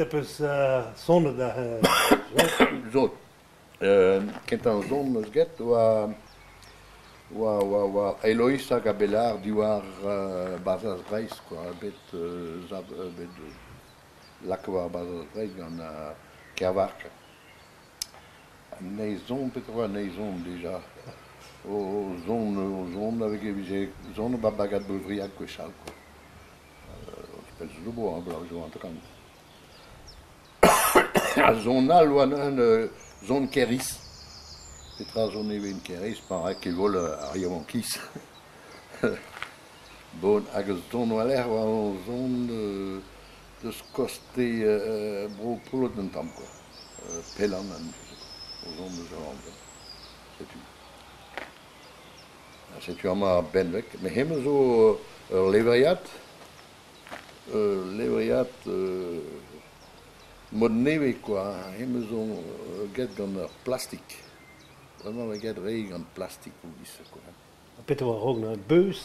Te peus sonet da... Zo, kentañ son 'meus get oa oa oa oa Elois hag Abelard diwar Barzhaz Breizh kwa, bet bet lakaet war Barzhaz Breizh gant Kervark. An eil son, petra oa an eil son dija? O son o son a vije son ba bagad Boulvriag gwechall kwa. Pell zo bo, hein, bloaz zo 50. Ar son all oa neuze son Kêr-Iz. Petra son ivez Kêr-Iz pa ra ket vol ar yaouankiz. Bon, hag son war-lerc'h oa son deus koste bro Poullod un tamm kwa. Pellañ o zont deus ar amzer. Setu. Setu amañ ar benveg. Met hemañ zo ul levriad, ul levriad mod nevez kwa. Hemañ zo graet gant ur plastik. Bremañ e vez graet re gant plastik e-giz-se kwa. Ha petra oa a-raok neuze? Beuz?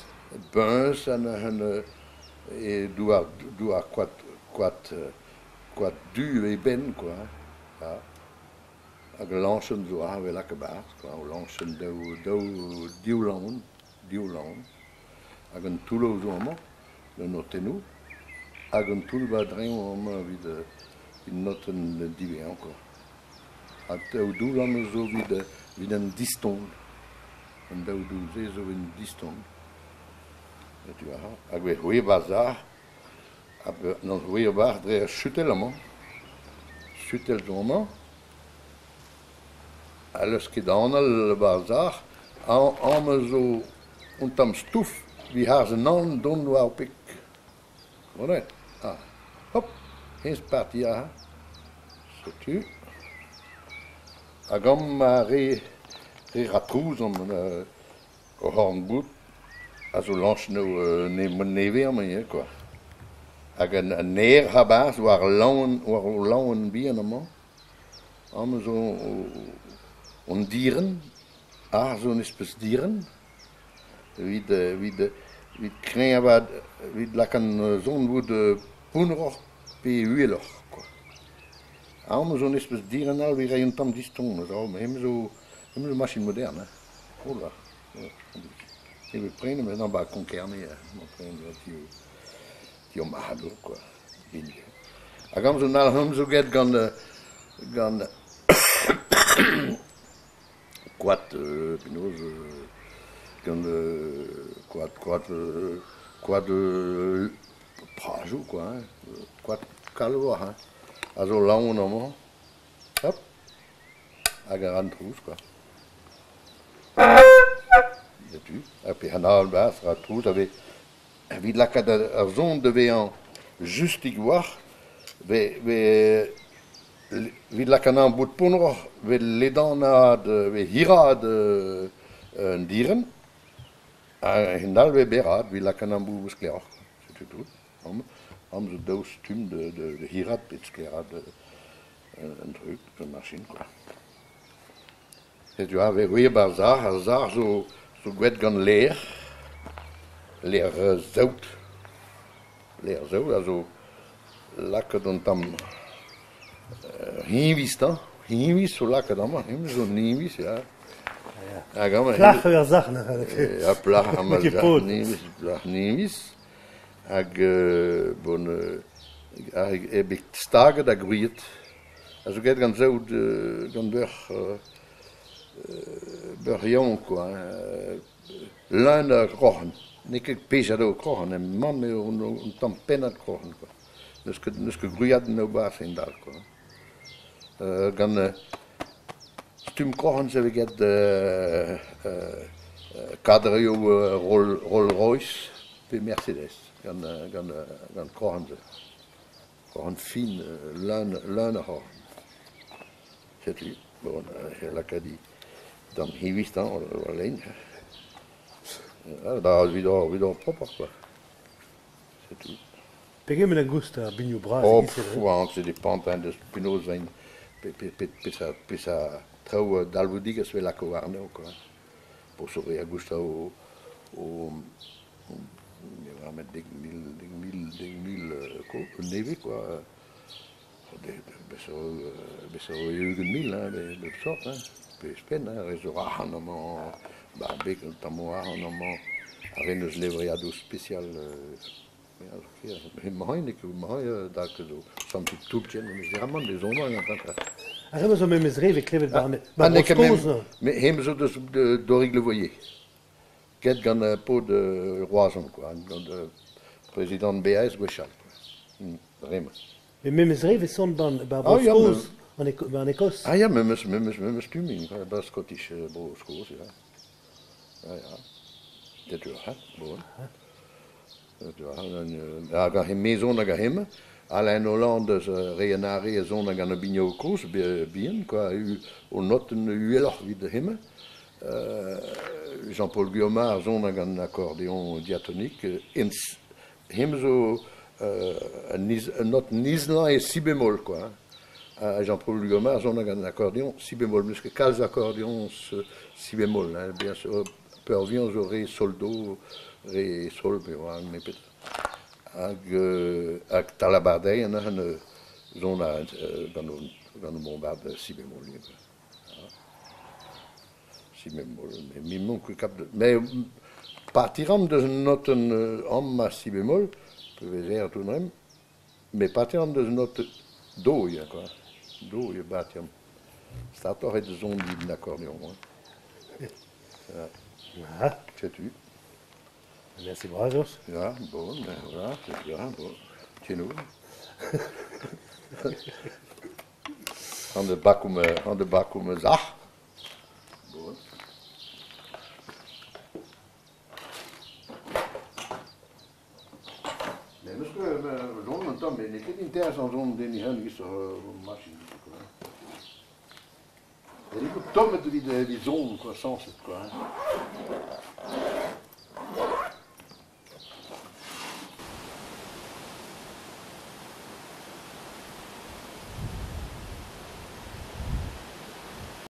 Beuz ha neuze e douar douar koad koad koad du e benn kwa. Ya. Hag ul lañchenn zo aze 'vez lakaet 'barzh kwa, ul lañchenn daou daou div laon div laon. Hag un toulloù zo amañ, un notennoù, hag un toull ba-dreñv amañ evit evit notenn diwezhañ kwa. Ha daou doull amañ zo evit evit an diston. An daou doull-se zo evit an diston. Setu aze. Hag e c'hweh bazar An c'hweh bar dre ar chutel amañ. Chutel zo amañ. Ha leusket anal 'ba 'r sac'h. Amañ zo un tamm stouf evit harz an aon dont war ho peg. Voilà. Ah, hop, hennezh parti aze. Setu. Hag amañ ar re re ra trouz amañ O c'horn-boud a zo lañchennoù nevez amañ ivez kwa. Hag an aer a-barzh war laon war o laon bihan amañ. Amañ zo an diren, aze zo un espes diren evit evit evit kreñvaat evit lakaat an son-boud pounneroc'h pe uheloc'h kwa. Amañ zo un espes diren all evit reiñ un tamm diston, hemañ zo hemañ zo machin modern hein. Oh là, e vez prenet maintenant 'ba Konk-Kerne, emañ prenet ti o marc'hadour kwa. Hag amzer an zo get gant gant koad penaos gant koad koad koad prajoù kwa hein, koad kalvar hein, a zo laon amañ. Hop, hag a ran trouz kwa. Setu, ha pe an avel bras ra trouz a vez evit lakaat ar son da vezañ justik a-walc'h, vez evit lakaat an bout pounneroc'h, vez ledanaat, vez hiraat an direnn, ha a-hend-all vez berraat evit lakaat an bout sklaeroc'h. Setu tout. Amañ zo daou stumm da hiraat pe sklaeraat un truc, ur machin kwa. Setu aze c'hwi 'ba ar sac'h, ar sac'h zo zo graet gant lêr, lêr saout. Lêr saout a zo lakaet un tamm hiñviz 'ta, hiñviz zo lakaet amañ, hiñviz zo niñviz ya. Hag amañ... Plac'h eo ar sac'h neuze. Ya, plac'h amañ niñviz, plac'h niñviz. Hag bon eo bet staget ha gwriet. A zo graet gant saout gant beuc'h beuc'h yaouank kwa hein. Leun a groc'hen. N'eo ket pezh eo kroc'hen, mann eo un tamm pennad kroc'hen kwa. N'eus ket n'eus ket gwriat en barzh a-hend-all kwa. Gant stumm kroc'hen se vez graet kadrioù Rolls-Royce pe Mercedes gant gant gant kroc'hen-se. Kroc'hen fin, leun leun a c'hroc'hen. Setu, bon, lakaat d'an hiviz war-lein. Da evit evit proper quoi. Setu. Pegement a goust ar binioù bras? Oh, pff, ça dépend hein, deus penaos vein peseurt peseurt traoù dalvoudigezh 'vez lakaet warno quoi. Pour re a gousta o o ne oar met 10,000 10,000 10,000 nevez quoi. Bez zo 20,000, hein, bep sort, hein, pe ouzhpenn, hein, re zo arc'hant amañ, ba beg un tammoù arc'hant amañ, ar re 'neus levriadoù spesial Emañ n'eo ket emañ da zo santout tout ken mezeramant de zonañ gantañ. Ar re zo memes re vez klevet Ah, ba ah, n'eo ket Bro-Skos. Mais hem zo deus Dorig Le Voyer. Get gant paotr Roazhon, quoi, gant prezidant BAS gwechall. Bremañ. Mais memes re vez son ban ba Ah, ya, Bro-Skos, en Écosse. Ah ya, memes stumming, quoi, ba Scottish Bro-Skos, ya. Ja, ja. Det ha, bon. Det ha, hag hem mezon hag hem, Alain Hollande eus re an are a zon hag an binioù kozh bihan, quoi, o notenn uheloc'h evit hem. Jean-Paul Guiomar a zon hag an accordéon diatonique, hem zo un note islañ e si bémol, quoi. Hein. Jean-Paul Guiomar zon hag an accordéon si bémol, meus ket kalz accordéon si bémol, hein, bien sûr, peurvuiañ zo re sol do, re sol, pe oa, me petra. Hag talabardeiñ an zon a gant o bombard si bémol, quoi. Si bémol, mais mi m'on ket kap de... Mais partiram deus un notenn am a si bémol, pe vezer tout de mais partiram deus un note do, ya, quoi. Do, ya, batiam. Statoc'h eo da zon dit an accordéon, hein. Ah, Setu. merci bras, Jos. Ja, bon, ben voilà, c'est bien, bon. Tjenou. An de bak om, an de bak om zach. Bon. Nee, misschien zon en dan ben ik het intern zon den die hen is machine quoi. En ik moet toch met die zon quoi, sans het quoi.